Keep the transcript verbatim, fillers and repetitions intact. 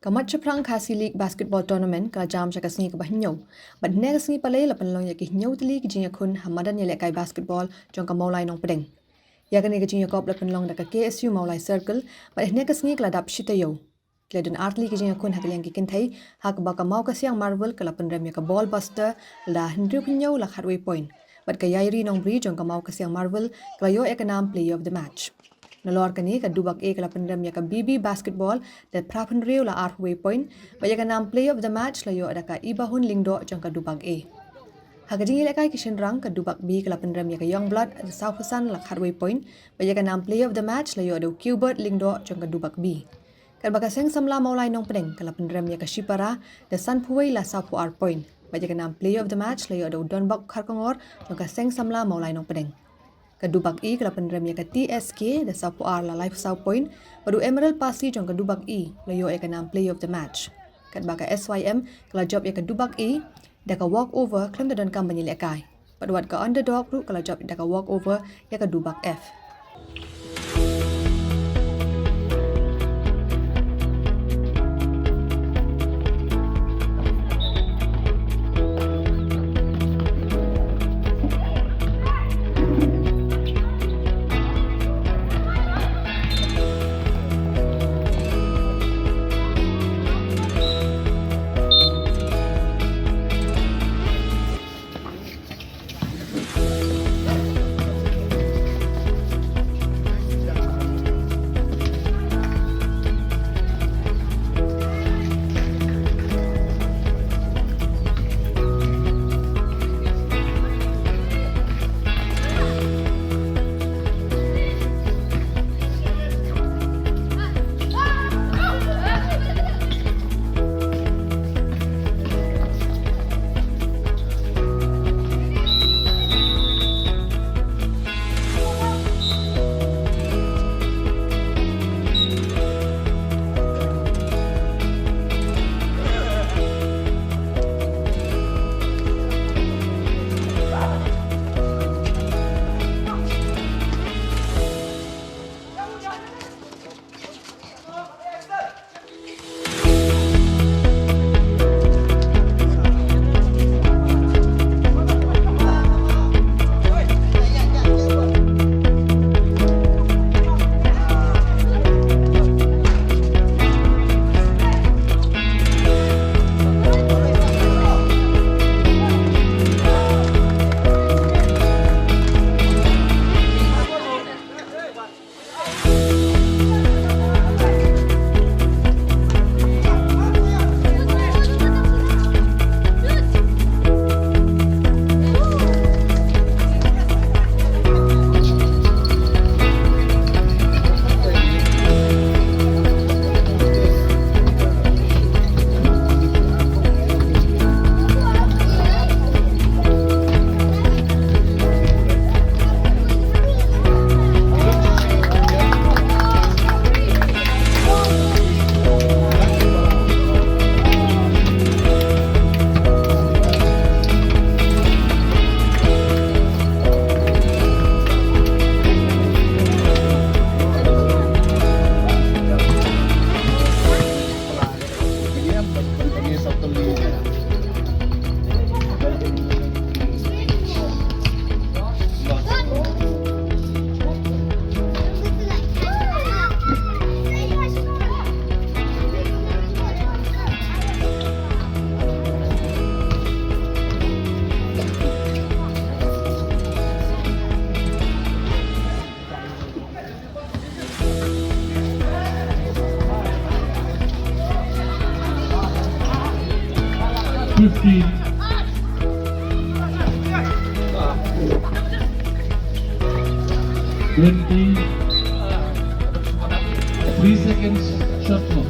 Ka Mat Shaphrang Khasi League Basketball Tournament ka la jam sha ka sngi kaba hynñiew. Bad hynne ka sngi palei la pynlong ïa ki hynñiew tylli ki jingïakhun ha madan ïalehkai basketball jong ka Mawlai Nongpdeng. Ïa kane ka jingïakop la pynlong da ka K S U Mawlai Circle, bad hynne ka sngi ka la dap shi taïew. Ki la don ar tylli ki jingïakhun ha ka liang ki kynthei, ha kaba ka Mawkasiang Marvel ka la pynrem ïa ka Ball Buster da hynriew phew hynñiew la khatwei point. Bad ka Yairi Nongbri jong ka Mawkasiang Marvel ka la ïoh ïa ka nam Player of the Match. Nalor kane ka Dubak A ka la pynrem ïa ka B B Basketball da phra phew hynriew la arphew wei point, bad ïa ka nam Player of the Match la ïoh da ka Ibahun Lyngdoh jong ka Dubak A. Ha ka jingïalehkai ki shynrang, ka Dubak B ka la pynrem ïa ka Youngblood da saw phew san la khatwei point, bad ïa ka nam Player of the Match la ïoh da u Qbert Lyngdoh jong ka Dubak B. Katba ka Seng Samla Mawlai Nongpdeng ka la pynrem ïa ka Shipara da san phew wei la saw phew ar point, bad ïa ka nam Player of the Match la ïoh da u Donbok Kharkongor jong ka Seng Samla Mawlai Nongpdeng. Ka Dubak E ka la pynrem ïa ka T S K da saw phew ar la lai phew saw point, bad u Emerald Pasi jong ka Dubak E la ïoh ïa ka nam Player of the Match. Katba ka S Y M ka la jop ïa ka Dubak E da ka walk over khlem da donkam ban ïalehkai. Bad wat ka Underdog ruh ka la jop da ka walk over ïa ka Dubak F. Fifteen. Twenty. Three seconds shot clock.